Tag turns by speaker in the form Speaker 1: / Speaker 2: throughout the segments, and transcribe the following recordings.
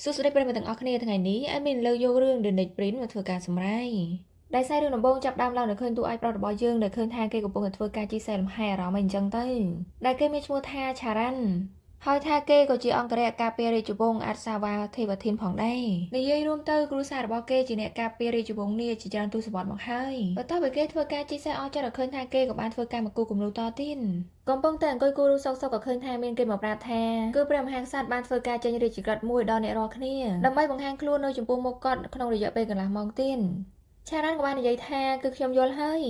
Speaker 1: សួស្តីប្រិយមិត្តទាំងអស់គ្នាថ្ងៃនេះ admin លើកយករឿង The Next Prince មកធ្វើការសម្រាយដែលខ្សែរឿងដំបូងចាប់ដើមឡើងនៅឃើញតួឯកប្រុសរបស់យើងដែលឃើញថាគេកំពុងតែធ្វើការជិះសេះលំហែអារម្មណ៍អីអញ្ចឹងទៅដែលគេមានឈ្មោះថាឆារ៉ាន់ហើយថាគេក៏ជាអង្គរក្សការពាររាជវង្សអាត់សាវ៉ាទេវធីនផងដែរនិយាយរួមទៅគ្រួសាររបស់គេជាអ្នកការពាររាជវង្សនេះជាច្រើនទសវត្សរ៍មកហើយបន្ទាប់ពីគេធ្វើការជិះសេះអស់ចិត្តឲ្យឃើញថាគេក៏បានធ្វើការមកគូគំនូតទៀតកំពុងតែអង្គុយគូរូសុកសុកក៏ឃើញថាមានគេមកប្រាប់ថាគឺព្រះមហាក្សត្របានធ្វើការចេញរាជក្រឹត្យមួយដល់អ្នករាល់គ្នាដើម្បីបង្ហាញខ្លួននៅចំពោះមុខគាត់ក្នុងរយៈពេលកន្លះម៉ោងទៀតឆារ៉ាន់ក៏បាននិយាយថាគឺខ្ញុំយល់ហើ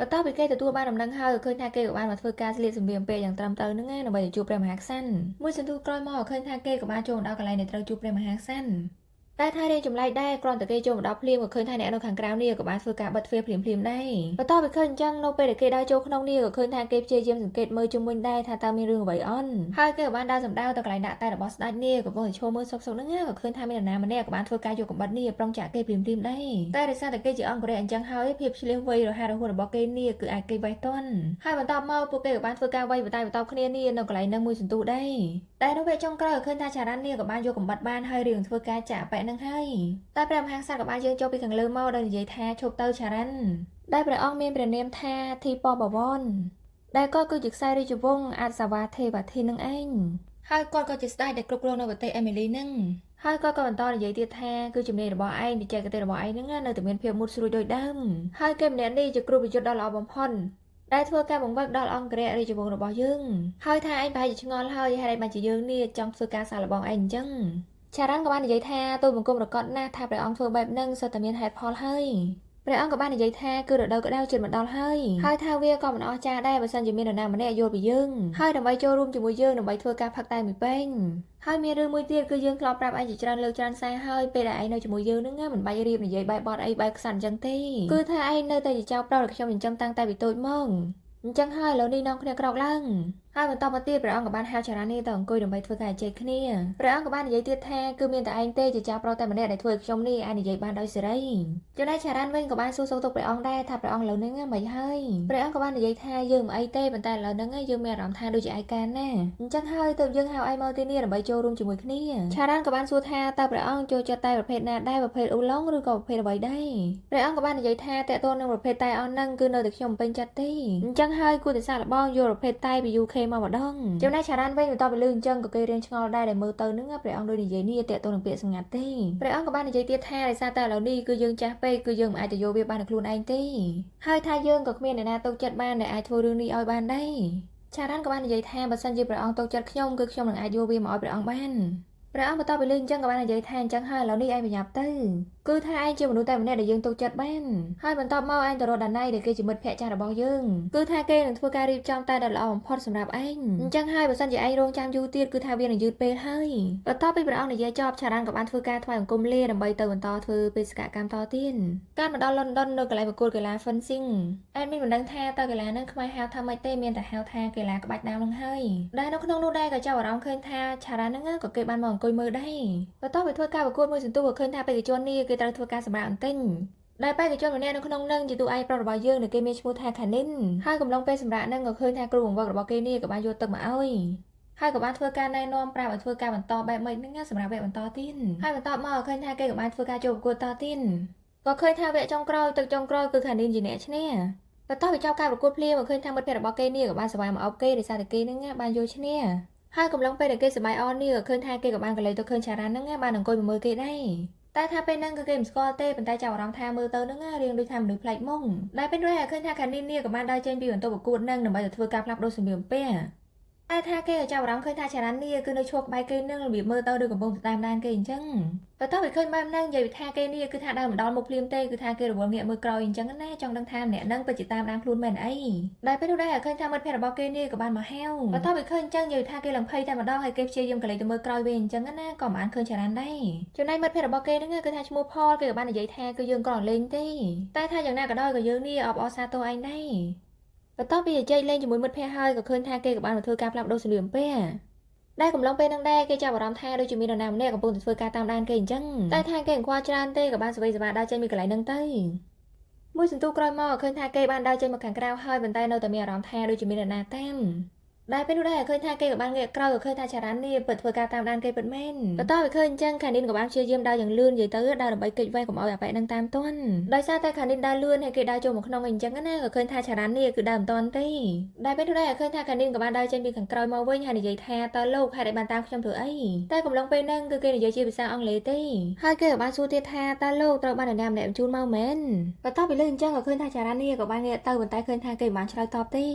Speaker 1: យបន្ទាប់ពីគេទទួលបានដំណឹងហើយក៏ឃើញថាគេក៏បានមកធ្វើការស្លៀកសម្លៀកបំពាក់យ៉ាងត្រឹមត្រូវហ្នឹងណាដើម្បីទៅជួបព្រះមហាក្សត្រមួយសន្ទុះក្រោយមកក៏ឃើញថាគេក៏បានចូលមកដល់កន្លែងដែលត្រូវជួបព្រះមហាក្សត្រតែថារៀងចម្លែកដែរគ្រាន់តែគេចូលមកដល់ភ្លាមក៏ឃើញថាអ្នកនៅខាងក្រៅនេះក៏បានធ្វើការបិទទ្វារភ្លាមៗដែរបន្ទាប់ពីឃើញអញ្ចឹងនៅពេលដែលគេដើរចូលក្នុងនេះក៏ឃើញថាគេព្យាយាមសង្កេតមើលជុំវិញដែរថាតើមានរឿងអ្វីអន់ហើយគេក៏បានដើរសម្ដៅទៅកន្លែងដាក់តែរបស់ស្ដេចនេះកំពុងតែឈរមើលសុកសុកហ្នឹងក៏ឃើញថាមាននរណាម្នាក់ក៏បានធ្វើការយកកំបិតនេះប្រុងចាក់គេភ្លាមៗដែរតែដោយសារតែគេជាអង្គរក្សអញ្ចឹងហើយភាពឆ្លៀសវៃរហ័សរហួនរបស់គេនេះគឺអាចគេវេះទាន់ហើយបន្ទាប់មកពួកគេក៏បានធ្វើការវាយបតាយបន្តគ្នានេះនៅកន្លែងហ្នឹងមួយសន្ទុះដែរតែនៅវគ្គចុងក្រោយក៏ឃើញថាចារ៉ាន់នេះក៏បានយកកំបិតបានហើយរឿងធ្វើការចាក់ប៉ែនឹងហើយតែព្រះមហាក្សត្រក៏បានយើងចូលពីខាងលើមកដោយនិយាយថាឈប់ទៅចារ៉ាន់ដែលព្រះអង្គមានព្រះនាមថាធីពបវរដែលក៏គឺជាខ្សែរាជវង្សអាតសាវ៉ាទេវធីនឹងឯងហើយគាត់ក៏ជាស្ដេចដែលគ្រប់គ្រងនៅប្រទេសអេមីលីនឹងហើយគាត់ក៏បន្តនិយាយទៀតថាគឺជំនាញរបស់ឯងបច្ចេកទេសរបស់ឯងនឹងនៅតែមានភាពមុតស្រួចដូចដើមហើយគេម្នាក់នេះជាគ្រូប្រយុទ្ធដ៏ល្អបំផុតដែលធ្វើការបង្វឹកដល់អង្គរក្សរាជវង្សរបស់យើងហើយថាឯងប្រហែលជាឆ្ងល់ហើយហេតុអីបានជាយើងនេះចង់ធ្វើការសាកល្បងឯងអញ្ចឹងឆារ៉ាន់ក៏បាននិយាយថាទូលបង្គំប្រកាសណាស់ថាព្រះអង្គធ្វើបែបហ្នឹងសុទ្ធតែមានហេតុផលហើយព្រះអង្គក៏បាននិយាយថាគឺរដូវក្តៅជិតមកដល់ហើយហើយថាវាក៏មិនអស្ចារ្យដែរបើសិនជាមាននរណាម្នាក់យល់ពីយើងហើយដើម្បីចូលរួមជាមួយយើងដើម្បីធ្វើការផឹកតែមួយពែងហើយមានរឿងមួយទៀតគឺយើងធ្លាប់ប្រាប់ឯងជាច្រើនលើកច្រើនសារហើយពេលដែលឯងនៅជាមួយយើងហ្នឹងមិនបាច់រៀបនិយាយបែបបត់អីបែបខ្សាត់អញ្ចឹងទេគឺថាឯងនៅតែជាចៅប្រុសដែលខ្ញុំចិញ្ចឹមតាំងតែពីតូចមកអញ្ចឹងហើយឥឡូវនេះនាំគ្នាក្រោកឡើងហើយបន្តមកទៀតព្រះអង្គក៏បានហៅចារានីទៅអង្គុយដើម្បីធ្វើការជែកគ្នាព្រះអង្គក៏បាននិយាយទៀតថាគឺមានតែឯងទេជាចៅប្រុសតែម្នាក់ដែលធ្វើឲ្យខ្ញុំនេះអាចនិយាយបានដោយសេរីចំណែកចារានវិញក៏បានសួរសុខទុក្ខព្រះអង្គដែរថាព្រះអង្គឥឡូវនេះមិនហើយព្រះអង្គក៏បាននិយាយថាយើងមិនអីទេប៉ុន្តែឥឡូវហ្នឹងយើងមានអារម្មណ៍ថាដូចជាឯកាណាអញ្ចឹងហើយទើបយើងហៅឯងមកទីនេះដើម្បីចូលរួមជាមួយគ្នាឆារានក៏បានសួរថាតើព្រះអង្គចូលចិត្តតែប្រភេទណាដែរប្រភេទអ៊ូឡុងឬក៏ប្រភេទអ្វីដែរព្រះអង្គក៏បាននិយាយថាតើតើនឹងប្រភេទតែអស់ហ្នឹងគឺនៅតែខ្ញុំមិនពេញចិត្តទេអញ្ចឹងហើយគួរតែសាកល្បងយកប្រភេទតែពី UK មកម្ដងចំណែកឆារានវិញបន្ទាប់ពីលឺអញ្ចឹងក៏គេរៀងឆ្ងល់ដែរដែលមើលទៅនឹងព្រះអង្គដូចនិយាយនេះតើតើនឹងពាក្យសម្ងាត់ទេព្រះអង្គក៏បាននិយាយទៀតថាដោយសារតែឥឡូវនេះគឺយើងចាស់ពេកគឺយើងមិនអាចទៅយកវាបានដោយខ្លួនឯងទេហើយថាយើងក៏គ្មានអ្នកណាទុកចិត្តបានដែលអាចធ្វើរឿងនេះឲ្យបានដែរឆារ៉ានក៏បាននិយាយថាបើសិនជាព្រះអង្គទុកចិត្តខ្ញុំគឺខ្ញុំនឹងអាចយកវាមកឲ្យព្រះអង្គបានព្រះអង្គបន្ទាប់ពីលឺអញ្ចឹងក៏បាននិយាយថាអញ្ចឹងហើយឥឡូវនេះឯងប្រញាប់ទៅគឺថាឯងជាមនុស្សតែម្នាក់ដែលយើងទុកចិត្តបានហើយបន្ទាប់មកឯងទៅរកដាណៃដែលគេជាមិត្តភក្តិចាស់របស់យើងគឺថាគេនឹងធ្វើការរៀបចំតែដែលល្អបំផុតសម្រាប់ឯងអញ្ចឹងហើយបើសិនជាឯងរងចាំយូរទៀតគឺថាវានឹងយឺតពេលហើយបន្ទាប់ពីព្រះអង្គនិយាយចប់ឆារ៉ានក៏បានធ្វើការថ្វាយបង្គំលាដើម្បីទៅបន្តធ្វើបេសកកម្មតទៀតការមកដល់លន់ដុននៅកន្លែងប្រកួតកីឡា fencing admin មិនដឹងថាតើកីឡាហ្នឹងខ្មែរហៅថាម៉េចទេមានតែហៅថាកីឡាក្បាច់ដាវនឹងហើយដែលនៅក្នុងនោះដែរក៏ចាប់អារម្មណ៍ឃើញថាឆារ៉ានហ្នឹងក៏គេបានមកអង្គុយមើលដែរបន្ទាប់ពីធ្វើការប្រកួតមួយសន្ទុះក៏ឃើញថាបេក្ខជននេះគេត្រូវធ្វើការសម្រាកបន្តិចដែលបេក្ខជនម្នាក់នៅក្នុងនឹងជាតួឯកប្រុសរបស់យើងដែលគេមានឈ្មោះថាខានីនហើយកំឡុងពេលសម្រាកហ្នឹងក៏ឃើញថាគ្រូបង្វឹករបស់គេនេះក៏បានយកទឹកមកឲ្យហើយក៏បានធ្វើការណែនាំប្រាប់ឲ្យធ្វើការបន្តបែបម៉េចហ្នឹងសម្រាប់វគ្គបន្តទៀតហើយបន្តមកក៏ឃើញថាគេក៏បានធ្វើការចូលប្រកួតតទៀតក៏ឃើញថាវគ្គចុងក្រោយទឹកចុងក្រោយគឺខានីនជាអ្នកឈ្នះបន្ទាប់ពីចប់ការប្រកួតភ្លាមក៏ឃើញថាមិត្តភក្តិរបស់គេនេះក៏បានសប្បាយមកអោបគេដោយសារតែគេហ្នឹងបានយកឈ្នះហើយកំឡុងពេលដែលគេសប្បាយអននេះក៏ឃើញថាគេក៏បានកលេចទៅឃើញឆារ៉ានហ្នឹងបានអង្គុយមកមើលគេដែរតែថាពេលហ្នឹងគឺគេមិនស្គាល់ទេប៉ុន្តែចាប់អារម្មណ៍ថាមើលទៅហ្នឹងរៀងដូចថាមនុស្សប្លែកមុខដែលពេលនោះឯងឃើញថាខានីននេះក៏បានដើរចេញពីបន្ទប់ប្រកួតហ្នឹងដើម្បីទៅធ្វើការផ្លាស់ប្ដូរសម្លៀកបំពាក់តែថាគេក៏ចាប់អារម្មណ៍ឃើញថាចារ៉ាននេះគឺនៅឈរក្បែរគេនឹងរបៀបមើលទៅដូចកំពុងតាមដានគេអញ្ចឹងបន្ទាប់ពីឃើញបែបហ្នឹងនិយាយថាគេនេះគឺថាដើរមិនដល់មុខភ្លាមទេគឺថាគេរវល់ងាកមើលក្រោយអញ្ចឹងណាចង់ដឹងថាម្នាក់ហ្នឹងពិតជាតាមដានខ្លួនមែនអីដែលពេលនោះដែរឃើញថាមិត្តភក្តិរបស់គេនេះក៏បានមកហៅបន្ទាប់ពីឃើញអញ្ចឹងនិយាយថាគេឡើងភ័យតែម្ដងហើយគេព្យាយាមកលេចទៅមើលក្រោយវិញអញ្ចឹងណាក៏មិនបានឃើញចារ៉ានដែរចំណែកមិត្តភក្តិរបស់គេហ្នឹងគឺថាឈ្មោះផលគេក៏បាននិយាយថាគឺយើងគ្រាន់លេងទេតែថាយ៉ាងណាក៏ដោយក៏យើងនេះអបអរសាទរឯងដែរបន្ទាប់ពីជជែកលេងជាមួយមិត្តភក្តិហើយក៏ឃើញថាគេក៏បានមកធ្វើការផ្លាស់ប្ដូរសម្លៀកបំពាក់ដែលកំឡុងពេលហ្នឹងដែរគេចាប់អារម្មណ៍ថាដូចជាមាននរណាម្នាក់កំពុងតែធ្វើការតាមដានគេអញ្ចឹងតែថាគេមិនខ្វល់ច្រើនទេក៏បានសវេសវ៉ាដើរចេញពីកន្លែងហ្នឹងទៅមួយសន្ទុះក្រោយមកឃើញថាគេបានដើរចេញមកខាងក្រៅហើយប៉ុន្តែនៅតែមានអារម្មណ៍ថាដូចជាមាននរណាតាម ដែលពេលនោះដែរឃើញថាគេក៏បានងាកក្រោយក៏ឃើញថាចារ៉ាននេះពិតធ្វើការតាមដានគេពិតមែនបន្ទាប់ពីឃើញអញ្ចឹងខានីនក៏បានព្យាយាមដើរយ៉ាងលឿននិយាយទៅដើរដើម្បីគេចវេះកុំឲ្យអាប៉ែនឹងតាមទាន់ដោយសារតែខានីនដើរលឿនហើយគេដើរចូលមកក្នុងអញ្ចឹងណាក៏ឃើញថាចារ៉ាននេះគឺដើរមិនទាន់ទេដែលពេលនោះដែរឃើញថាខានីនក៏បានដើរចេញពីខាងក្រោយមកវិញហើយនិយាយថាតើលោកហេតុអីបានតាមខ្ញុំធ្វើអីតែកំឡុងពេលហ្នឹងគឺគេនិយាយជាភាសាអង់គ្លេសទេហើយគេក៏បានសួរទៀតថាតើលោកត្រូវបាននរណាម្នាក់បញ្ជូនមកមែនបន្ទាប់ពីលើអញ្ចឹងក៏ឃើញថាចារ៉ាននេះក៏បានងាកទៅប៉ុន្តែឃើញថាគេមិនបានឆ្លើយតបទ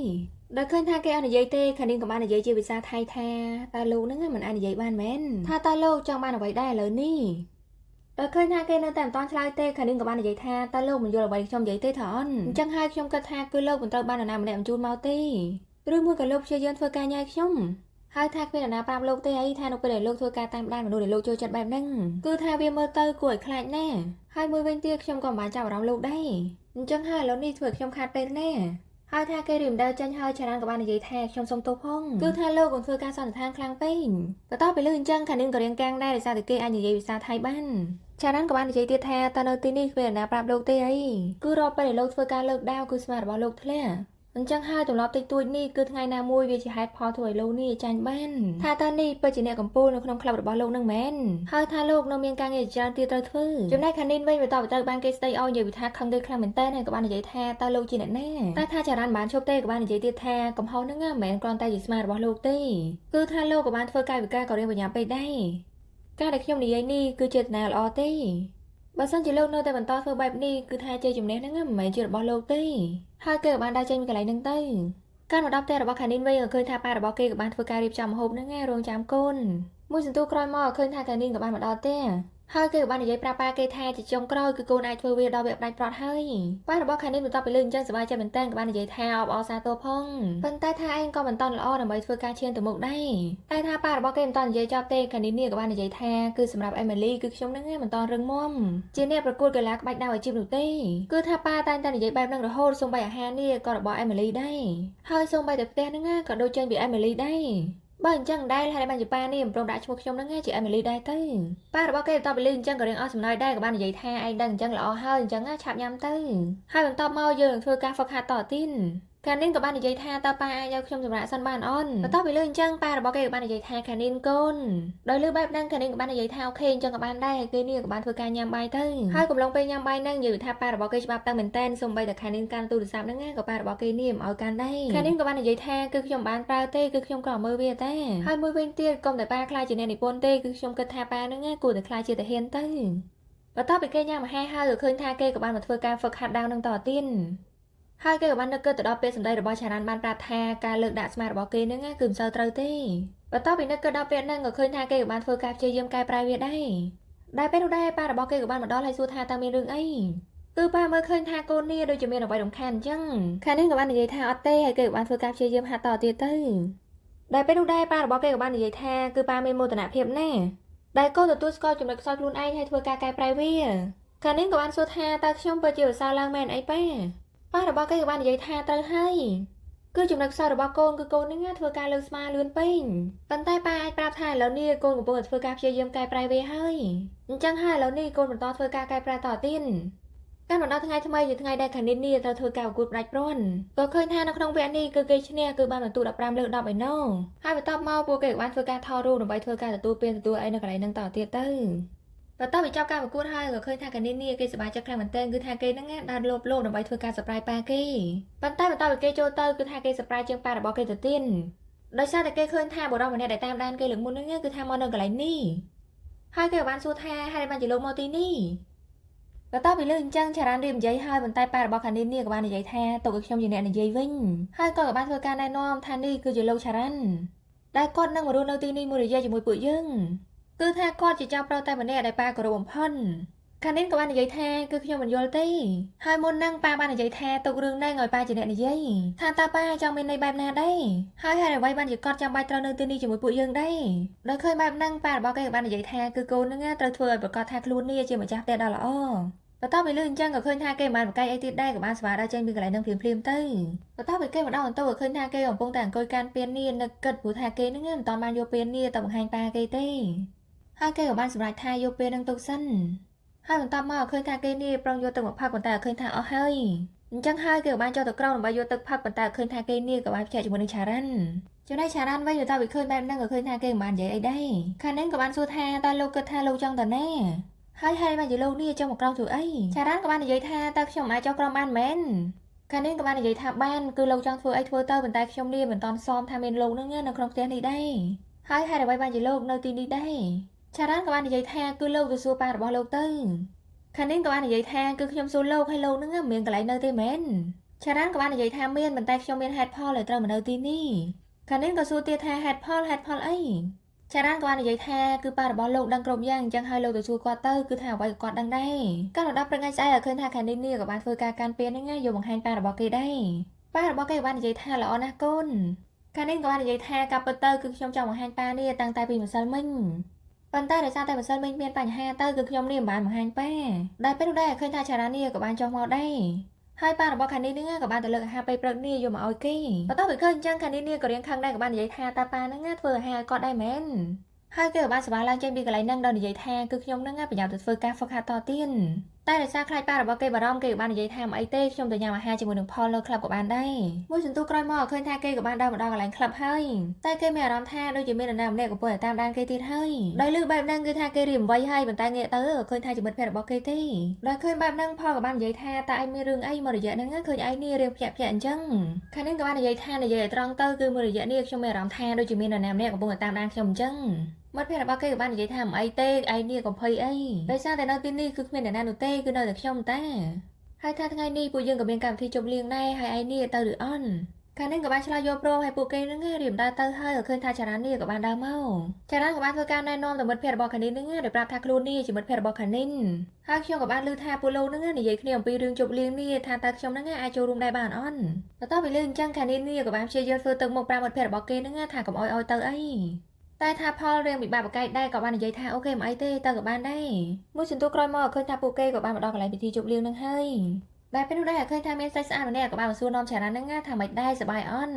Speaker 1: េដោយឃើញថាគេអត់និយាយទេខានីនក៏បាននិយាយជាភាសាថៃថាតើលោកហ្នឹងមិនអាចនិយាយបានមែនថាតើលោកចង់បានអ្វីដែរឥឡូវនេះដោយឃើញថាគេនៅតែមិនទាន់ឆ្លើយទេខានីនក៏បាននិយាយថាតើលោកមិនយល់អ្វីខ្ញុំនិយាយទេថាអន់អញ្ចឹងហើយខ្ញុំគិតថាគឺលោកមិនត្រូវបាននរណាម្នាក់បញ្ជូនមកទេឬមួយក៏លោកព្យាយាមធ្វើការញ៉ាយខ្ញុំហើយថាគ្មាននរណាប្រាប់លោកទេអីថានៅពេលដែលលោកធ្វើការតាមដានមនុស្សដែលលោកចូលចិត្តបែបហ្នឹងគឺថាវាមើលទៅគួរឲ្យខ្លាចណាស់ហើយមួយវិញទៀតខ្ញុំក៏មិនបានចាប់អារម្មណ៍លោកដែរអញ្ចឹងហើយឥឡូវនេះធ្វើឲ្យខ្ញុំខាតពេលណាស់ហើយថាគេរៀមដើរចេញហើយចារានក៏បាននិយាយថាខ្ញុំសុំទោសផងគឺថាលោកក៏ធ្វើការសន្និដ្ឋានខ្លាំងពេកបន្ទាប់ពីលើអញ្ចឹងខានីនក៏រៀងកាំងដែរដោយសារតែគេអាចនិយាយភាសាថៃបានចារានក៏បាននិយាយទៀតថាតើនៅទីនេះគ្មាននរណាប្រាប់លោកទេអីគឺរាល់ពេលដែលលោកធ្វើការលើកដាវគឺស្មាររបស់លោកធ្លាក់អញ្ចឹងហើយទម្លាប់តិចតួចនេះគឺថ្ងៃណាមួយវាជាហេតុផលធ្វើឲ្យលោកនេះចាញ់បានថាតើនេះពិតជាអ្នកកំពូលនៅក្នុងក្លឹបរបស់លោកនឹងមែនហើយថាលោកនៅមានការងារច្រើនទៀតត្រូវធ្វើចំណែកខានីនវិញបន្តទៅត្រូវបានគេស្ដីឲ្យនិយាយថាខឹងគេខ្លាំងមែនតើហើយក៏បាននិយាយថាតើលោកជាអ្នកណាតែថាចារានបានឈប់ទេក៏បាននិយាយទៀតថាកំហុសហ្នឹងមិនមែនគ្រាន់តែជាស្មារបស់លោកទេគឺថាលោកក៏បានធ្វើកាយវិការក៏រៀងបញ្ញាពេកដែរការដែលខ្ញុំនិយាយនេះគឺចេតនាល្អទេបើសិនជាលោកនៅតែបន្តធ្វើបែបនេះគឺថាជ័យជំនះហ្នឹងមិនមែនជារបស់លោកទេហើយគេក៏បានដើរចេញពីកន្លែងហ្នឹងទៅការមកដល់ផ្ទះរបស់ខានីនវិញក៏ឃើញថាប៉ារបស់គេក៏បានធ្វើការរៀបចំម្ហូបហ្នឹងរងចាំកូនមួយសន្ទុះក្រោយមកឃើញថាខានីនក៏បានមកដល់ផ្ទះហើយគេក៏បាននិយាយប្រាប់ប៉ាគេថាជាចុងក្រោយគឺកូនអាចធ្វើវាដល់វគ្គផ្ដាច់ប្រត់ហើយប៉ារបស់ខានីនបន្ទាប់ពីលើអញ្ចឹងសប្បាយចិត្តមែនទែនក៏បាននិយាយថាអបអរសាទរផងប៉ុន្តែថាឯងក៏មិនតន់ល្អដើម្បីធ្វើការឈានទៅមុខដែរតែថាប៉ារបស់គេមិនតន់និយាយចប់ទេខានីននេះក៏បាននិយាយថាគឺសម្រាប់អេមីលីគឺខ្ញុំនឹងមិនតន់រឹងមាំជាអ្នកប្រកួតកីឡាក្បាច់ដាវអាជីពនោះទេគឺថាប៉ាតែងតែនិយាយបែបហ្នឹងរហូតសូម្បីអាហារនេះក៏របស់អេមីលីដែរហើយសូម្បីតែផ្ទះហ្នឹងក៏ដូចចេញពីអេមីលីដែរបើអញ្ចឹងដែរហើយបានជាប៉ានេះមិនព្រមដាក់ឈ្មោះខ្ញុំហ្នឹងជាអេមីលីដែរទៅប៉ារបស់គេបន្ទាប់ពីលឺអញ្ចឹងក៏រៀងអស់សំណើចដែរក៏បាននិយាយថាឯងដឹងអញ្ចឹងល្អហើយអញ្ចឹងឆាប់ញ៉ាំទៅហើយបន្ទាប់មកយើងនឹងធ្វើការហ្វឹកហាត់តទៀតខានីនក៏បាននិយាយថាតើប៉ាអាចឲ្យខ្ញុំសម្រាកសិនបានអូនបន្ទាប់ពីលឺអញ្ចឹងប៉ារបស់គេក៏បាននិយាយថាខានីនកូនដោយលឺបែបហ្នឹងខានីនក៏បាននិយាយថា OK អញ្ចឹងក៏បានដែរហើយគេនេះក៏បានធ្វើការញ៉ាំបាយទៅហើយកំឡុងពេលញ៉ាំបាយហ្នឹងនិយាយថាប៉ារបស់គេច្បាប់តាំងមែនតែនសូម្បីតែខានីនកាន់ទូរស័ព្ទហ្នឹងក៏ប៉ារបស់គេនេះមិនឲ្យកាន់ដែរខានីនក៏បាននិយាយថាគឺខ្ញុំបានប្រើទេគឺខ្ញុំក៏មើលវាតែហើយមួយវិញទៀតកុំតែប៉ាខ្លាចជាអ្នកនិពន្ធទេគឺខ្ញុំគិតថាប៉ាហ្នឹងគួរតែខ្លាចជាទាហានទៅបន្ទាប់ពីគេញ៉ាំអាហារហើយក៏ឃើញថាគេក៏បានមកធ្វើការហ្វឹកហាត់ដាវនឹងតទៀតហើយគេក៏បាននឹកគិតទៅដល់ពេលសម្ដីរបស់ឆារ៉ានបានប្រាប់ថាការលើកដាក់ស្មារបស់គេហ្នឹងគឺមិនសូវត្រូវទេបន្ទាប់ពីនឹកគិតដល់ពេលហ្នឹងក៏ឃើញថាគេក៏បានធ្វើការព្យាយាមកែប្រែវាដែរដែលពេលនោះដែរប៉ារបស់គេក៏បានមកដល់ហើយសួរថាតើមានរឿងអីគឺប៉ាមើលឃើញថាកូននេះដូចជាមានអ្វីរំខានអញ្ចឹងខាងនេះក៏បាននិយាយថាអត់ទេហើយគេក៏បានធ្វើការព្យាយាមហាត់តទៀតទៅដែលពេលនោះដែរប៉ារបស់គេក៏បាននិយាយថាគឺប៉ាមានមោទនភាពណាស់ដែលកូនទទួលស្គាល់ចំណុចខ្សោយខ្លួនឯងហើយធ្វើការកែប្រែវាខាងនេះក៏បានសួរថាតើខ្ញុំពិតជាប្រសើរឡើងមែនអីប៉ាប៉ារបស់គេក៏បាននិយាយថាត្រូវហើយគឺចំណុចខ្សោយរបស់កូនគឺកូននឹងធ្វើការលើកស្មាលឿនពេកប៉ុន្តែប៉ាអាចប្រាប់ថាឥឡូវនេះកូនកំពុងតែធ្វើការព្យាយាមកែប្រែវាហើយអញ្ចឹងហើយឥឡូវនេះកូនបន្តធ្វើការកែប្រែតទៀតកាន់មកដល់ថ្ងៃថ្មីជាថ្ងៃដែលខានីននេះត្រូវធ្វើការប្រកួតផ្ដាច់ព្រាន់ក៏ឃើញថានៅក្នុងវគ្គនេះគឺគេឈ្នះគឺបានបន្ទុក15លើ10ឯណោះហើយបន្ទាប់មកពួកគេក៏បានធ្វើការថតរូបដើម្បីធ្វើការទទួលពានទទួលអីនៅកន្លែងហ្នឹងតទៀតទៅបន្ទាប់ពីចប់ការប្រកួតហើយក៏ឃើញថាកានីននេះគេសប្បាយចិត្តខ្លាំងមែនទែនគឺថាគេហ្នឹងដើរលោបលោបដើម្បីធ្វើការ surprise ប៉ាគេប៉ុន្តែបន្ទាប់ពីគេចូលទៅគឺថាគេ surprise ជាងប៉ារបស់គេទៅទៀតដោយសារតែគេឃើញថាបុរសម្នាក់ដែលតាមដានគេលើកមុនហ្នឹងគឺថាមកនៅកន្លែងនេះហើយគេក៏បានសួរថាហេតុអីបានជាលោកមកទីនេះបន្ទាប់ពីលើអញ្ចឹងចារ៉ានរៀបនិយាយហើយប៉ុន្តែប៉ារបស់ខានីននេះក៏បាននិយាយថាទុកឲ្យខ្ញុំជាអ្នកនិយាយវិញហើយក៏បានធ្វើការណែនាំថានេះគឺជាលោកចារ៉ានដែលគាត់នឹងមករស់នៅទីនេះមួយរយៈជាមួយពួកយើងគឺថាគាត់ជាចៅប្រុសតែម្នាក់ដែលប៉ាគោរពបំផុតខានីនក៏បាននិយាយថាគឺខ្ញុំមិនយល់ទេហើយមុនហ្នឹងប៉ាបាននិយាយថាទុករឿងហ្នឹងឲ្យប៉ាជាអ្នកនិយាយថាតើប៉ាចង់មានន័យបែបណាដែរហើយហេតុអ្វីបានជាគាត់ចាំបាច់ត្រូវនៅទីនេះជាមួយពួកយើងដែរដោយឃើញបែបហ្នឹងប៉ារបស់គេក៏បាននិយាយថាគឺកូនហ្នឹងត្រូវធ្វើឲ្យប្រកាសថាខ្លួននេះជាម្ចាស់ផ្ទះដ៏ល្អបន្ទាប់ពីលឺអញ្ចឹងក៏ឃើញថាគេមិនបានបកកាយអីទៀតដែរក៏បានស្វាដើរចេញពីកន្លែងហ្នឹងភ្លាមៗទៅបន្ទាប់ពីគេមកដល់បន្ទប់ក៏ឃើញថាគេកំពុងតែអង្គុយកាន់ពៀននេះនឹកគិតព្រោះថាគេហ្នឹងមិនតាន់បានយកពៀននេះទៅបង្ហាញប៉ាគេទេហើយគេក៏បានសម្រេចថាយកពៀនហ្នឹងទុកសិនហើយបន្ទាប់មកឃើញថាគេនេះប្រុងយកទឹកមកផឹកប៉ុន្តែឃើញថាអស់ហើយ អញ្ចឹងហើយគេក៏បានចុះទៅក្រោមដើម្បីយកទឹកផឹកប៉ុន្តែឃើញថាគេនេះក៏បានភ្ញាក់ជាមួយនឹងឆារ៉ាន់ចំណែកឆារ៉ាន់វិញទៅតើវាឃើញបែបហ្នឹងក៏ឃើញថាគេមិនបាននិយាយអីដែរខាងនេះក៏បានសួរថាតើលោកគិតថាលោកចង់ទៅណាហើយហើយបានជាលោកនេះចង់មកក្រោមធ្វើអីឆារ៉ាន់ក៏បាននិយាយថាតើខ្ញុំអាចចុះក្រោមបានមែនខាងនេះក៏បាននិយាយថាបានគឺលោកចង់ធ្វើអីធ្វើទៅប៉ុន្តែខ្ញុំនេះមិនតន់សមថាមានលោកនឹងនៅក្នុងផ្ទះនេះដែរហើយហេតុអ្វីបានជាលោកនៅទីនេះដែរឆារ៉ាន់ក៏បាននិយាយថាគឺលោកទៅសួរប៉ារបស់លោកទៅខាងនេះក៏បាននិយាយថាគឺខ្ញុំសួរលោកហើយលោកនឹងមានកន្លែងនៅទេមែនឆារ៉ាន់ក៏បាននិយាយថាមានប៉ុន្តែខ្ញុំមានហេតុផលដែលត្រូវមកនៅទីនេះខាងនេះក៏សួរទៀតថាហេតុផលហេតុផលអីឆារ៉ាន់ក៏បាននិយាយថាគឺប៉ារបស់លោកដឹងគ្រប់យ៉ាងអញ្ចឹងហើយលោកទៅសួរគាត់ទៅគឺថាអ្វីក៏គាត់ដឹងដែរកាលដល់ព្រឹកថ្ងៃស្អែកឲ្យឃើញថាខាងនេះនេះក៏បានធ្វើការកាន់ពៀនហ្នឹងយកបង្ហាញប៉ារបស់គេដែរប៉ារបស់គេក៏បាននិយាយថាល្អណាស់កូនខាងនេះក៏បាននិយាយថាកាប់ពិតទៅគឺខ្ញុំចង់បង្ហាញប៉ានេះតាំងតែពីម្សិលមិញប៉ុន្តែដោយសារតែម្សិលមិញមានបញ្ហាទៅគឺខ្ញុំនេះមិនបានបង្ហាញប៉ាដែលពេលនោះដែរឃើញថាឆារ៉ានេះក៏បានចុះមកដែរហើយប៉ារបស់ខានីនេះក៏បានទៅលើកអាហារពេលព្រឹកនេះយកមកឲ្យគេបន្ទាប់ពីឃើញអញ្ចឹងខានីនេះក៏រៀងខឹងដែរក៏បាននិយាយថាតាប៉ាហ្នឹងធ្វើអាហារឲ្យគាត់ដែរមែនហើយគេក៏បានស្វាឡើងចេញពីកន្លែងហ្នឹងដោយនិយាយថាគឺខ្ញុំហ្នឹងប្រញាប់ទៅធ្វើការហ្វឹកហាត់តទៀតតែដោយសារខ្លាចប៉ារបស់គេបារម្ភគេក៏បាននិយាយថាមិនអីទេខ្ញុំទៅញ៉ាំអាហារជាមួយនឹងផលនៅក្លឹបក៏បានដែរមួយសន្ទុះក្រោយមកឃើញថាគេក៏បានដើរមកដល់កន្លែងក្លឹបហើយតែគេមានអារម្មណ៍ថាដូចជាមាននរណាម្នាក់កំពុងតែតាមដានគេទៀតហើយដោយលឺបែបហ្នឹងគឺថាគេរៀមវ័យហើយប៉ុន្តែងាកទៅក៏ឃើញថាជាមិត្តភក្តិរបស់គេទេដោយឃើញបែបហ្នឹងផលក៏បាននិយាយថាតើឯងមានរឿងអីមករយៈហ្នឹងឃើញឯងនេះរៀងភ្ញាក់ភ្ញាក់អញ្ចឹងខាងនេះក៏បាននិយាយថានិយាយឲ្យត្រង់ទៅគឺមួយរយៈនេះខ្ញុំមានអារម្មណ៍ថាដូចជាមាននរណាម្នាក់កំពុងតែតាមដានខ្ញុំអញ្ចឹងមិត្តភក្តិរបស់គេក៏បាននិយាយថាមិនអីទេឯងនេះកុំភ័យអីដោយសារតែនៅទីនេះគឺគ្មានអ្នកណានោះទេគឺនៅតែខ្ញុំតាហើយថាថ្ងៃនេះពួកយើងក៏មានកម្មវិធីជប់លៀងដែរហើយឯងនេះទៅឬអន់ខាងនេះក៏បានឆ្លើយយកព្រមឲ្យពួកគេនឹងរៀមដើរទៅហើយក៏ឃើញថាចារាននេះក៏បានដើរមកចារានក៏បានធ្វើការណែនាំទៅមិត្តភក្តិរបស់ខានីនឹងដោយប្រាប់ថាខ្លួននេះជាមិត្តភក្តិរបស់ខានីនហើយខ្ញុំក៏បានឮថាពួកលោកនឹងនិយាយគ្នាអំពីរឿងជប់លៀងនេះថាតើខ្ញុំនឹងអាចចូលរួមដែរបានអន់បន្ទាប់ពីឮអញ្ចឹងខានីនេះក៏បានព្យាយាមធ្វើទឹកមុខប្រាប់មិត្តភក្តិរបស់គេនឹងថាកុំអោយឲ្យទៅអីតែថាផលរឿងពិបាកបកែកដែរក៏បាននិយាយថាOK មិនអីទេទៅក៏បានដែរមួយសន្ទុះក្រោយមកឃើញថាពួកគេក៏បានមកដល់កន្លែងពិធីជប់លៀងនឹងហើយដែលពេលនោះដែរឃើញថាមានស្រីស្អាតម្នាក់ក៏បានមកសួរនាំឆារ៉ានហ្នឹងថាមិនដែរសប្បាយអន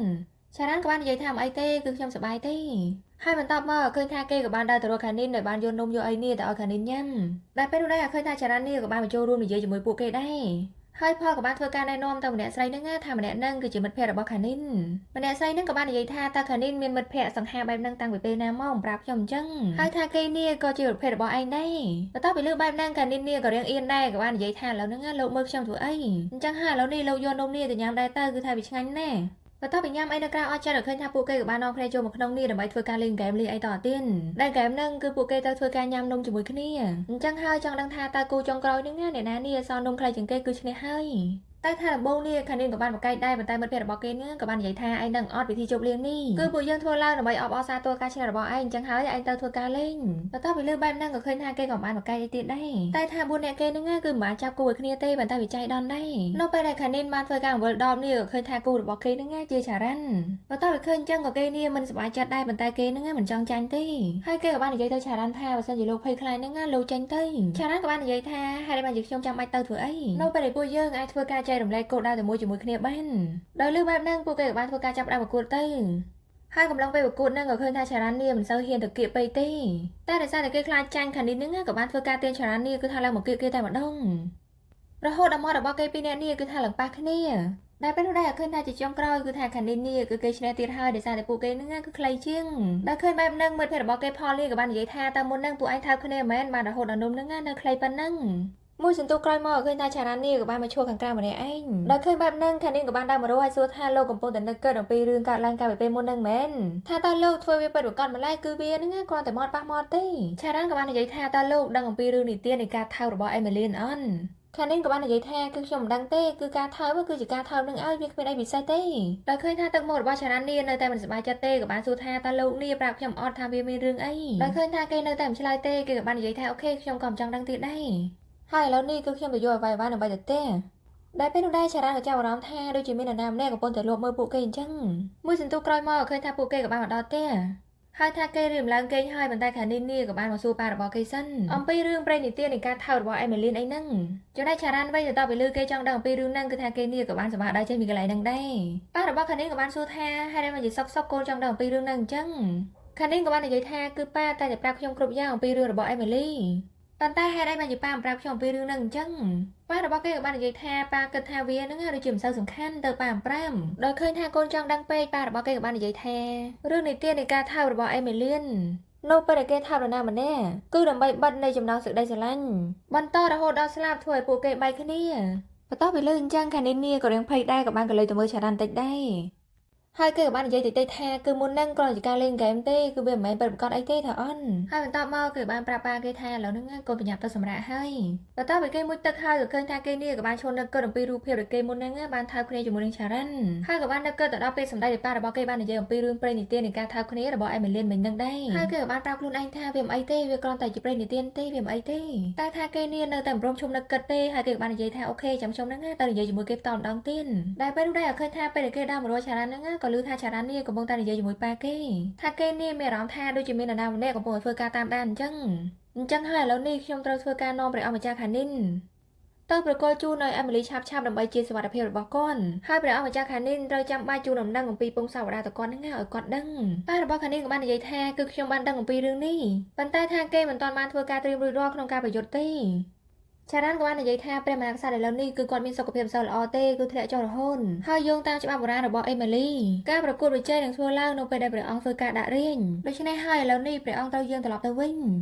Speaker 1: ់ឆារ៉ានក៏បាននិយាយថាមិនអីទេគឺខ្ញុំសប្បាយទេហើយបន្ទាប់មកឃើញថាគេក៏បានដើរទៅរកខានីនដោយបានយកនំយកអីនេះទៅឲ្យខានីនញ៉ាំដែលពេលនោះដែរឃើញថាឆារ៉ាននេះក៏បានមកចូលរួមនិយាយជាមួយពួកគេដែរហើយផលក៏បានធ្វើការណែនាំទៅម្នាក់ស្រីហ្នឹងថាម្នាក់ហ្នឹងគឺជាមិត្តភក្តិរបស់ខានីនម្នាក់ស្រីហ្នឹងក៏បាននិយាយថាតើខានីនមានមិត្តភក្តិសង្ហាបែបហ្នឹងតាំងពីពេលណាមកប្រាប់ខ្ញុំអញ្ចឹងហើយថាគេនេះក៏ជាប្រភេទរបស់ឯងដែរបន្ទាប់ពីលើបែបហ្នឹងខានីននេះក៏រៀងអៀនដែរក៏បាននិយាយថាឥឡូវហ្នឹងលោកមើលខ្ញុំធ្វើអីអញ្ចឹងហើយឥឡូវនេះលោកយកនំនេះទៅញ៉ាំដែរទៅគឺថាវាឆ្ងាញ់ណាស់បន្ទាប់ពីញ៉ាំអីនៅក្រៅអស់ចិត្តឃើញថាពួកគេក៏បាននាំគ្នាចូលមកក្នុងនេះដើម្បីធ្វើការលេងហ្គេមលេងអីតទៀតដែលហ្គេមហ្នឹងគឺពួកគេទៅធ្វើការញ៉ាំនំជាមួយគ្នាអញ្ចឹងហើយចង់ដឹងថាតើគូចុងក្រោយហ្នឹងអ្នកណានេះសល់នំខ្លីជាងគេគឺឈ្នះហើយតែថាដំបូងនេះខានីនក៏បានបកកែកដែរប៉ុន្តែមិត្តភក្តិរបស់គេនេះក៏បាននិយាយថាឯងនឹងអត់ពិធីជប់លៀងនេះគឺពួកយើងធ្វើឡើងដើម្បីអបអរសាទរការឈ្នះរបស់ឯងអញ្ចឹងហើយឯងទៅធ្វើការលេងបន្ទាប់ពីលើបែបហ្នឹងក៏ឃើញថាគេក៏បានបកកែកអីទៀតដែរតែថា4នាក់គេហ្នឹងគឺមិនបានចាប់គូឲ្យគ្នាទេប៉ុន្តែវាចៃដន្យដែរនៅពេលដែលខានីនបានធ្វើការអង្វិលដបនេះក៏ឃើញថាគូរបស់គេហ្នឹងជាឆារ៉ាន់បន្ទាប់ពីឃើញអញ្ចឹងក៏គេនេះមិនសប្បាយចិត្តដែរប៉ុន្តែគេហ្នឹងមិនចង់ចាញ់ទេហើយគេក៏បាននិយាយទៅឆារ៉ាន់ថាបើសិនជាលោកភ័យខ្លាចហ្នឹងលោកចាញ់ទៅឆារ៉ាន់ក៏បាននិយាយថាហេតុអីបានជាខ្ញុំចាំបាច់ទៅធ្វើអីនៅពេលដែលពួកយើងអាចធ្វើការចែករំលែកគោលដៅតែមួយជាមួយគ្នាបានដោយលើបែបហ្នឹងពួកគេក៏បានធ្វើការចាប់ផ្ដើមប្រកួតទៅហើយកំឡុងពេលប្រកួតហ្នឹងក៏ឃើញថាឆារ៉ាន់នេះមិនសូវហ៊ានទៅគៀកពេកទេតែដោយសារតែគេខ្លាចចាញ់ខាងនេះហ្នឹងក៏បានធ្វើការទាញឆារ៉ាន់នេះគឺថាឡើងមកគៀកគេតែម្ដងរហូតដល់មាត់របស់គេពីរនាក់នេះគឺថាឡើងប៉ះគ្នាដែលពេលនោះដែរឃើញថាជាចុងក្រោយគឺថាខានីនេះគឺគេឈ្នះទៀតហើយដោយសារតែពួកគេហ្នឹងគឺខ្លីជាងដែលឃើញបែបហ្នឹងមិត្តភក្តិរបស់គេផលនេះក៏បាននិយាយថាតើមុនហ្នឹងពួកឯងថើបគ្នាមែនបានរហូតដល់នំហ្នឹងនៅខ្លីប៉ុណ្ណឹងមួយសន្ទុះក្រោយមកឃើញថាឆារ៉ានីក៏បានមកឈរខាងក្រៅម្នាក់ឯងដោយឃើញបែបហ្នឹងខានីក៏បានដើរមករកហើយសួរថាលោកកំពុងតែនឹកគិតអំពីរឿងកើតឡើងកាលពីពេលមុនហ្នឹងមែនថាតើលោកធ្វើវាពិតប្រាកដម្ល៉េះគឺវាហ្នឹងគ្រាន់តែមាត់ប៉ះមាត់ទេឆារ៉ានក៏បាននិយាយថាតើលោកដឹងអំពីរឿងនិទាននៃការថើបរបស់អេមីលីនអន់ខានីនក៏បាននិយាយថាគឺខ្ញុំមិនដឹងទេគឺការថើបគឺជាការថើបនឹងឲ្យវាគ្មានអីពិសេសទេដោយឃើញថាទឹកមុខរបស់ឆារ៉ានីនៅតែមិនសប្បាយចិត្តទេក៏បានសួរថាតើលោកនេះប្រាប់ខ្ញុំអត់ថាវាមានរឿងអីដោយឃើញថាគេនៅតែមិនឆ្លើយទេគេក៏បាននិយាយថាOK ខ្ញុំក៏មិនចង់ដឹងទៀតដែរហើយឥឡូវនេះគឺខ្ញុំទៅយកអ្វីៗដើម្បីទៅផ្ទះដែលពេលនោះដែរឆារ៉ាក៏ចាប់អារម្មណ៍ថាដូចជាមាននរណាម្នាក់កំពុងតែលួចមើលពួកគេអញ្ចឹងមួយសន្ទុះក្រោយមកឃើញថាពួកគេក៏បានមកដល់ផ្ទះហើយថាគេរៀបឡើងគេងហើយប៉ុន្តែខានីនេះក៏បានមកសួរប៉ារបស់គេសិនអំពីរឿងប្រេងនិទាននៃការថើបរបស់អេមីលីនអីហ្នឹងចំណែកឆារ៉ានវិញទៅតទៅលើគេចង់ដឹងអំពីរឿងហ្នឹងគឺថាគេនេះក៏បានសម្បាដើរចេញពីកន្លែងហ្នឹងដែរប៉ារបស់ខានីក៏បានសួរថាហេតុអីមកជាសុកសុកកូនចង់ដឹងអំពីរឿងហ្នឹងអញ្ចឹងខានីក៏បាននិយាយថាគឺប៉ាតែតែប្រាប់ខ្ញុំគ្រប់យ៉ាងអំពីរឿងរបស់អេមីលី ប៉ុន្តែហេតុអីបានជាប៉ាមិនប្រាប់ខ្ញុំអំពីរឿងហ្នឹងអញ្ចឹងប៉ារបស់គេក៏បាននិយាយថាប៉ាគិតថាវាហ្នឹងដូចជាមិនសូវសំខាន់ទៅប៉ាមិនប្រាប់ដោយឃើញថាកូនចង់ដឹងពេកប៉ារបស់គេក៏បាននិយាយថារឿងនិទាននៃការថើបរបស់អេមីលៀននៅពេលដែលគេថើបនរណាម្នាក់គឺដើម្បីបិទនៃចំណងសេចក្តីស្រឡាញ់បន្តរហូតដល់ស្លាប់ធ្វើឲ្យពួកគេបែកគ្នាបន្ទាប់ពីលើអញ្ចឹងខានីនីក៏រៀងភ័យដែរក៏បានកលេចទៅមើលឆារ៉ាន់តិចដែរហើយគេក៏បាននិយាយតិចៗថាគឺមុនហ្នឹងគ្រាន់តែជាការលេងហ្គេមទេគឺវាមិនមែនពិតប្រាកដអីទេថាអន់ហើយបន្ទាប់មកគេបានប្រាប់ប៉ាគេថាឥឡូវហ្នឹងកូនប្រញាប់ទៅសម្រាកហើយបន្ទាប់ពីគេមួយទឹកហើយក៏ឃើញថាគេនេះក៏បានឈរនឹកគិតអំពីរូបភាពដែលគេមុនហ្នឹងបានថើបគ្នាជាមួយនឹងឆារ៉ាន់ហើយក៏បាននឹកគិតទៅដល់ពេលសម្ដែងដែលប៉ារបស់គេបាននិយាយអំពីរឿងព្រេងនិទាននៃការថើបគ្នារបស់អេមីលៀនមិញហ្នឹងដែរហើយគេក៏បានប្រាប់ខ្លួនឯងថាវាមិនអីទេវាគ្រាន់តែជាព្រេងនិទានទេវាមិនអីទេតែថាគេនេះនៅតែមិនព្រមឈប់នឹកគិតទេហើយគេក៏បាននិយាយថា OK ចាំខ្ញុំហ្នឹងទៅនិយាយជាមួយគេផ្ទាល់ម្ដងទៀតដែលពេលនោះដែរឃើញថាពេលដែលគេដើរមករកឆារ៉ាន់ហ្នឹងក៏ឮថាឆារ៉ាន់នេះកំពុងតែនិយាយជាមួយប៉ាគេថាគេនេះមានអារម្មណ៍ថាដូចជាមាននរណាម្នាក់កំពុងតែធ្វើការតាមដានអញ្ចឹងអញ្ចឹងហើយឥឡូវនេះខ្ញុំត្រូវធ្វើការនាំព្រះអង្គម្ចាស់ខានីនទៅប្រគល់ជូនឲ្យអេមីលីឆាប់ឆាប់ដើម្បីជាសុវត្ថិភាពរបស់គាត់ហើយព្រះអង្គម្ចាស់ខានីនត្រូវចាំបាច់ជូនដំណឹងអំពីពងសាវតាទៅគាត់ហ្នឹងឲ្យគាត់ដឹងប៉ារបស់ខានីនក៏បាននិយាយថាគឺខ្ញុំបានដឹងអំពីរឿងនេះប៉ុន្តែថាគេមិនទាន់បានធ្វើការត្រៀមរួចរាល់ក្នុងការប្រយុទ្ធទេឆារ៉ានក៏បាននិយាយថាព្រះមហាក្សត្រឥឡូវនេះគឺគាត់មានសុខភាពមិនសូវល្អទេគឺធ្លាក់ចុះរហូតហើយយោងតាមច្បាប់បុរាណរបស់អេមីលីការប្រកួតប្រជែងនឹងធ្វើឡើងនៅពេលដែលព្រះអង្គធ្វើការដាក់រាជដូច្នេះហើយឥឡូវនេះព្រះអង្គត្រូវយាងត្រឡប់ទៅវិ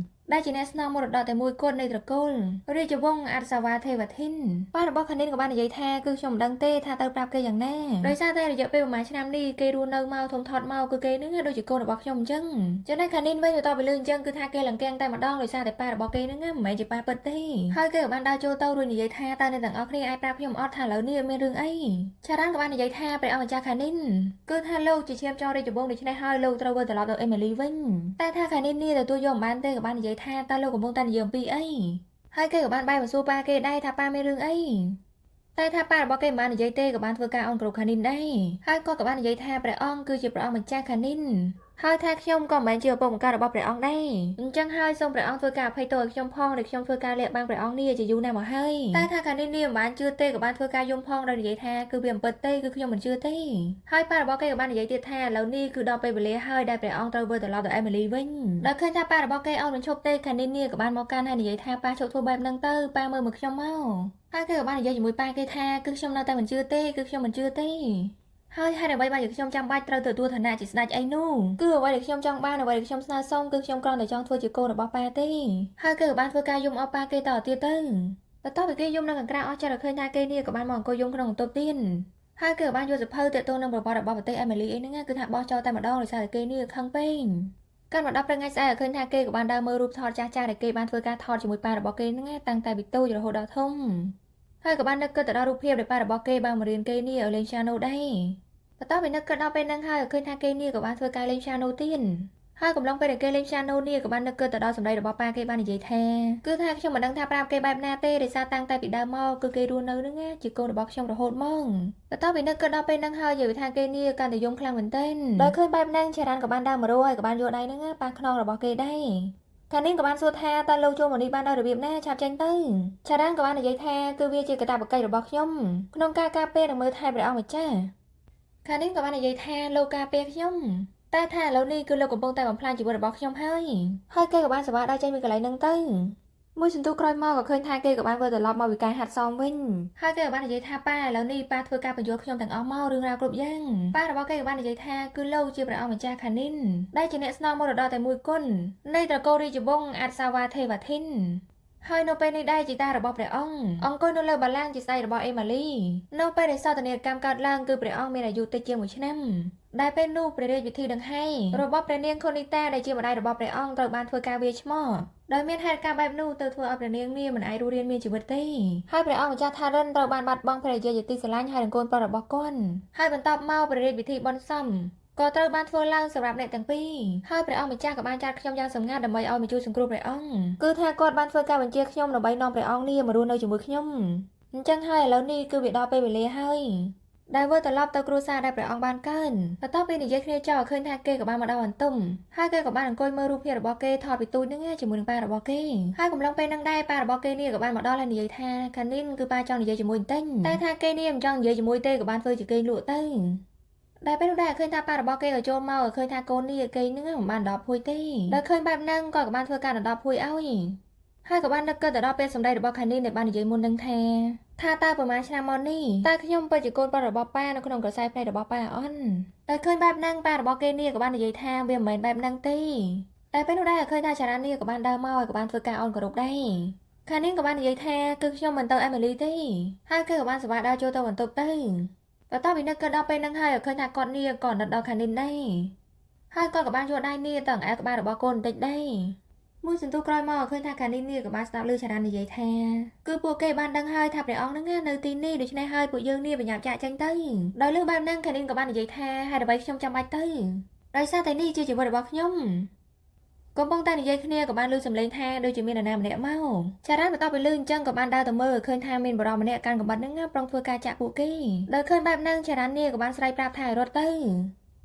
Speaker 1: ញដែលជាអ្នកស្នងមរតកតែមួយគត់នៃត្រកូលរាជវង្សអត្តសាវ៉ាទេវធីនប៉ារបស់ខានីនក៏បាននិយាយថាគឺខ្ញុំមិនដឹងទេថាទៅប្រាប់គេយ៉ាងណាដោយសារតែរយៈពេលប្រហែលឆ្នាំនេះគេរស់នៅមកធំធាត់មកគឺគេនឹងដូចជាកូនរបស់ខ្ញុំអញ្ចឹងចំណែកខានីនវិញទៅតទៅលើអញ្ចឹងគឺថាគេលង្កៀងតែម្ដងដោយសារតែប៉ារបស់គេនឹងមិនមែនជាប៉ាពិតទេហើយគេក៏បានដើរចូលទៅរួចនិយាយថាតើអ្នកទាំងអស់គ្នាអាចប្រាប់ខ្ញុំអត់ថាឥឡូវនេះមានរឿងអីឆារ៉ានក៏បាននិយាយថាព្រះអង្គម្ចាស់ខានីនគឺថាលោកជាឈាមចងរាជវង្សដូច្នេះហើយលោកត្រូវវិលត្រឡប់ទៅអេមីលីវិញតែថាខានីននេះទទួលយកមិនបានទេក៏បាននិយាយថាតើលោកកំពុងតែនិយាយអំពីអីហើយគេក៏បានបែរមកសួរប៉ាគេដែរថាប៉ាមានរឿងអីតែថាប៉ារបស់គេមិនបាននិយាយទេក៏បានធ្វើការអន់គ្រប់ខានីនដែរហើយគាត់ក៏បាននិយាយថាព្រះអង្គគឺជាព្រះអង្គម្ចាស់ខានីនហើយថាខ្ញុំក៏មិនមែនជាឪពុកម្ដាយរបស់ព្រះអង្គដែរអញ្ចឹងហើយសូមព្រះអង្គធ្វើការអភ័យទោសឲ្យខ្ញុំផងដែលខ្ញុំធ្វើការលាក់បាំងព្រះអង្គនេះជាយូរណាស់មកហើយតែថាខានីននេះមិនបានជឿទេក៏បានធ្វើការយំផងដោយនិយាយថាគឺវាមិនពិតទេគឺខ្ញុំមិនជឿទេហើយប៉ារបស់គេក៏បាននិយាយទៀតថាឥឡូវនេះគឺដល់ពេលវេលាហើយដែលព្រះអង្គត្រូវវិលត្រឡប់ទៅអេមីលីវិញដោយឃើញថាប៉ារបស់គេអត់មិនឈប់ទេខានីននេះក៏បានមកកាន់ហើយនិយាយថាប៉ាឈប់ធ្វើបែបហ្នឹងទៅប៉ាមើលមកខ្ញុំមកហើយគេក៏បាននិយាយជាមួយប៉ាគេថាគឺខ្ញុំនៅតែមិនជឿទេគឺខ្ញុំមិនជឿទេហើយហេតុអ្វីបានជាខ្ញុំចាំបាច់ត្រូវទទួលឋានៈជាស្ដេចអីនោះគឺអ្វីដែលខ្ញុំចង់បានអ្វីដែលខ្ញុំស្នើសុំគឺខ្ញុំគ្រាន់តែចង់ធ្វើជាកូនរបស់ប៉ាទេហើយគេក៏បានធ្វើការយំអបប៉ាគេតទៅទៀតទៅបន្ទាប់ពីគេយំនៅកង្ក្រាអស់ចិត្តឲ្យឃើញថាគេនេះក៏បានមកអង្គុយយំក្នុងបន្ទប់ទៀតហើយគេក៏បានយកសៀវភៅទាក់ទងនឹងប្រវត្តិរបស់ប្រទេសអេមីលីអីហ្នឹងគឺថាបោះចោលតែម្ដងដោយសារតែគេនេះខឹងពេកកាន់មកដល់ព្រឹកថ្ងៃស្អែកឲ្យឃើញថាគេក៏បានដើរមើលរូបថតចាស់ៗដែលគេបានធ្វើការថតជាមួយប៉ារបស់គេហ្នឹងតាំងតែពីតូចរហូតដល់ធំហើយក៏បាននឹកគិតទៅដល់រូបភាពដែលប៉ារបស់គេបានមករៀនគេនេះឲ្យលេង piano ដែរបន្ទាប់ពីនឹកគិតដល់ពេលហ្នឹងហើយឃើញថាគេនេះក៏បានធ្វើការលេង piano ទៀតហើយកំឡុងពេលដែលគេលេង piano នេះក៏បាននឹកគិតទៅដល់សម្ដីរបស់ប៉ាគេបាននិយាយថាគឺថាខ្ញុំមិនដឹងថាប្រាប់គេបែបណាទេដោយសារតាំងតែពីដើមមកគឺគេរស់នៅហ្នឹងជាកូនរបស់ខ្ញុំរហូតមកបន្ទាប់ពីនឹកគិតដល់ពេលហ្នឹងហើយនិយាយថាគេនេះកាន់តែយំខ្លាំងមែនទែនដោយឃើញបែបហ្នឹងឆារ៉ានក៏បានដើរមករកហើយក៏បានយកដៃហ្នឹងប៉ះខ្នងរបស់គេដែរកានីនក៏បានសួរថាតើលោកចូលមកនេះបានដោយរបៀបណាឆាប់ចេញទៅឆារ៉ានក៏បាននិយាយថាគឺវាជាកាតព្វកិច្ចរបស់ខ្ញុំក្នុងការការពារនិងមើលថែព្រះអង្គម្ចាស់ខានីនក៏បាននិយាយថាលោកការពារខ្ញុំតែថាឥឡូវនេះគឺលោកកំពុងតែបំផ្លាញជីវិតរបស់ខ្ញុំហើយហើយគេក៏បានសវ៉ាដើរចេញពីកន្លែងហ្នឹងទៅមួយសន្ទុះក្រោយមកក៏ឃើញថាគេក៏បានវិលត្រឡប់មកពីការហាត់សមវិញហើយគេក៏បាននិយាយថាប៉ាឥឡូវនេះប៉ាធ្វើការបញ្យល់ខ្ញុំទាំងអស់មករឿងរ៉ាវគ្រប់យ៉ាងប៉ារបស់គេក៏បាននិយាយថាគឺលោកជាព្រះអង្គម្ចាស់ខានីនដែលជាអ្នកស្នងមរតកតែមួយគុណនៃត្រកូលរាជវង្សអត្តសាវ៉ាទេវធីនហើយនៅពេលនេះដែរជីតារបស់ព្រះអង្គអង្គុយនៅលើបល្ល័ង្កជាស្ដេចរបស់អេម៉ាលីនៅពេលដែលសោកនាដកម្មកើតឡើងគឺព្រះអង្គមានអាយុតិចជាង1ឆ្នាំដែលពេលនោះព្រះរាជវិធីដង្ហែរបស់ព្រះនាងខូនីតាដែលជាម្ដាយរបស់ព្រះអង្គត្រូវបានធ្វើការវាយឆ្មក់ដោយមានហេតុការណ៍បែបនោះទៅធ្វើឲ្យព្រះនាងនេះមិនអាចរស់រានមានជីវិតទេហើយព្រះអង្គម្ចាស់ថារិនត្រូវបានបាត់បង់ភរិយាជាទីស្រឡាញ់ហើយនិងកូនប្រុសរបស់គាត់ហើយបន្ទាប់មកព្រះរាជពិធីបុណ្យសំក៏ត្រូវបានធ្វើឡើងសម្រាប់អ្នកទាំងពីរហើយព្រះអង្គម្ចាស់ក៏បានចាត់ខ្ញុំយ៉ាងសម្ងាត់ដើម្បីឲ្យមកជួយសង្គ្រោះព្រះអង្គគឺថាគាត់បានធ្វើការបញ្ជាខ្ញុំដើម្បីនាំព្រះអង្គនេះមករស់នៅជាមួយខ្ញុំអញ្ចឹងហើយឥឡូវនេះគឺវាដល់ពេលវេលាហើយដែលវិលត្រឡប់ទៅគ្រួសារដែលព្រះអង្គបានកើនបន្ទាប់ពីនិយាយគ្នាចោលឃើញថាគេក៏បានមកដល់បន្ទុំហើយគេក៏បានអង្គុយមើលរូបភាពរបស់គេថតពីទូចហ្នឹងជាមួយនឹងប៉ារបស់គេហើយកំឡុងពេលហ្នឹងដែរប៉ារបស់គេនេះក៏បានមកដល់ហើយនិយាយថាខានីនគឺប៉ាចង់និយាយជាមួយបន្តិចតែថាគេនេះមិនចង់និយាយជាមួយទេក៏បានធ្វើជាគេលក់ទៅដែលពេលនោះដែរឃើញថាប៉ារបស់គេក៏ចូលមកឃើញថាកូននេះគេហ្នឹងមិនបានដប់ភួយទេដល់ឃើញបែបហ្នឹងក៏បានធ្វើការដណ្ដប់ភួយឲ្យ ហើយក៏បាននឹកគិតទៅដល់ពេលសម្ដីរបស់ខានីនដែលបាននិយាយមុននឹងថាថាតើប្រហែលឆ្នាំមកនេះតើខ្ញុំពិតជាកូនប្រុសរបស់ប៉ានៅក្នុងក្រសែភ្នែករបស់ប៉ាអន់តែឃើញបែបហ្នឹងប៉ារបស់គេនេះក៏បាននិយាយថាវាមិនមែនបែបហ្នឹងទេតែពេលនោះដែរឃើញថាចារ៉ានីក៏បានដើរមកហើយក៏បានធ្វើការអោនគោរពដែរខានីនក៏បាននិយាយថាគឺខ្ញុំមិនទៅអេមីលីទេហើយគេក៏បានសវ៉ាដើរចូលទៅបន្ទប់ទៅបន្ទាប់ពីនឹកគិតដល់ពេលហ្នឹងហើយឃើញថាគាត់នេះក៏នឹកដល់ខានីនដែរហើយគាត់ក៏បានយកដៃនេះទៅអង្អែលក្បាលរបស់កូនបន្តិចដែរមួយសន្ទុះក្រោយមកឃើញថាខានីននេះក៏បានស្ដាប់ឮចារ៉ាននិយាយថាគឺពួកគេបានដឹងហើយថាព្រះអង្គហ្នឹងនៅទីនេះដូច្នេះហើយពួកយើងនេះបញ្ញាប់ចាក់ចេញទៅដោយលើបែបហ្នឹងខានីនក៏បាននិយាយថាហេតុអ្វីខ្ញុំចាំបាច់ទៅដោយសារតែនេះជាជីវិតរបស់ខ្ញុំកំពុងតែនិយាយគ្នាក៏បានឮសំឡេងថាដូចជាមាននរណាម្នាក់មកចារ៉ានបន្ទាប់ពីឮអញ្ចឹងក៏បានដើរទៅមើលឃើញថាមានបុរសម្នាក់កាន់កំបិតហ្នឹងប្រុងធ្វើការចាក់ពួកគេដោយឃើញបែបហ្នឹងចារ៉ាននេះក៏បានស្រែកប្រាប់ថាឲ្យរត់ទៅ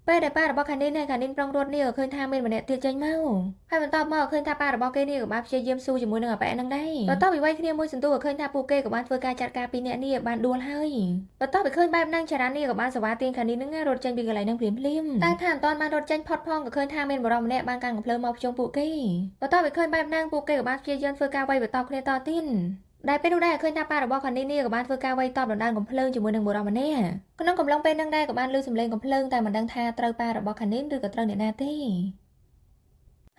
Speaker 1: ពេលដែលប៉ារបស់ខានីនហើយខានីនប្រុងរត់នេះក៏ឃើញថាមានម្នាក់ទៀតចេញមកហើយបន្ទាប់មកឃើញថាប៉ារបស់គេនេះក៏បានព្យាយាមស៊ូជាមួយនឹងអាប៉ែហ្នឹងដែរបន្ទាប់ពីវាយគ្នាមួយសន្ទុះក៏ឃើញថាពួកគេក៏បានធ្វើការចាត់ការពីរនាក់នេះបានដួលហើយបន្ទាប់ពីឃើញបែបហ្នឹងចារ៉ាននេះក៏បានសវ៉ាទាញខានីនហ្នឹងរត់ចេញពីកន្លែងហ្នឹងភ្លាមភ្លាមតែថាមិនទាន់បានរត់ចេញផុតផងក៏ឃើញថាមានបុរសម្នាក់បានកាន់កំភ្លើងមកភ្ជង់ពួកគេបន្ទាប់ពីឃើញបែបហ្នឹងពួកគេក៏បានព្យាយាមធ្វើការវាយបន្តគ្នាតទៀតដែលពេលនោះដែរឃើញថាប៉ារបស់ខានីនេះក៏បានធ្វើការវាយតបដណ្ដើមកំភ្លើងជាមួយនឹងបុរសម្នាក់ក្នុងកំឡុងពេលហ្នឹងដែរក៏បានឮសំឡេងកំភ្លើងតែមិនដឹងថាត្រូវប៉ារបស់ខានីនឬក៏ត្រូវអ្នកណាទេ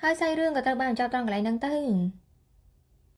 Speaker 1: ហើយសាច់រឿងក៏ត្រូវបានបញ្ចប់ត្រង់កន្លែងហ្នឹងទៅ។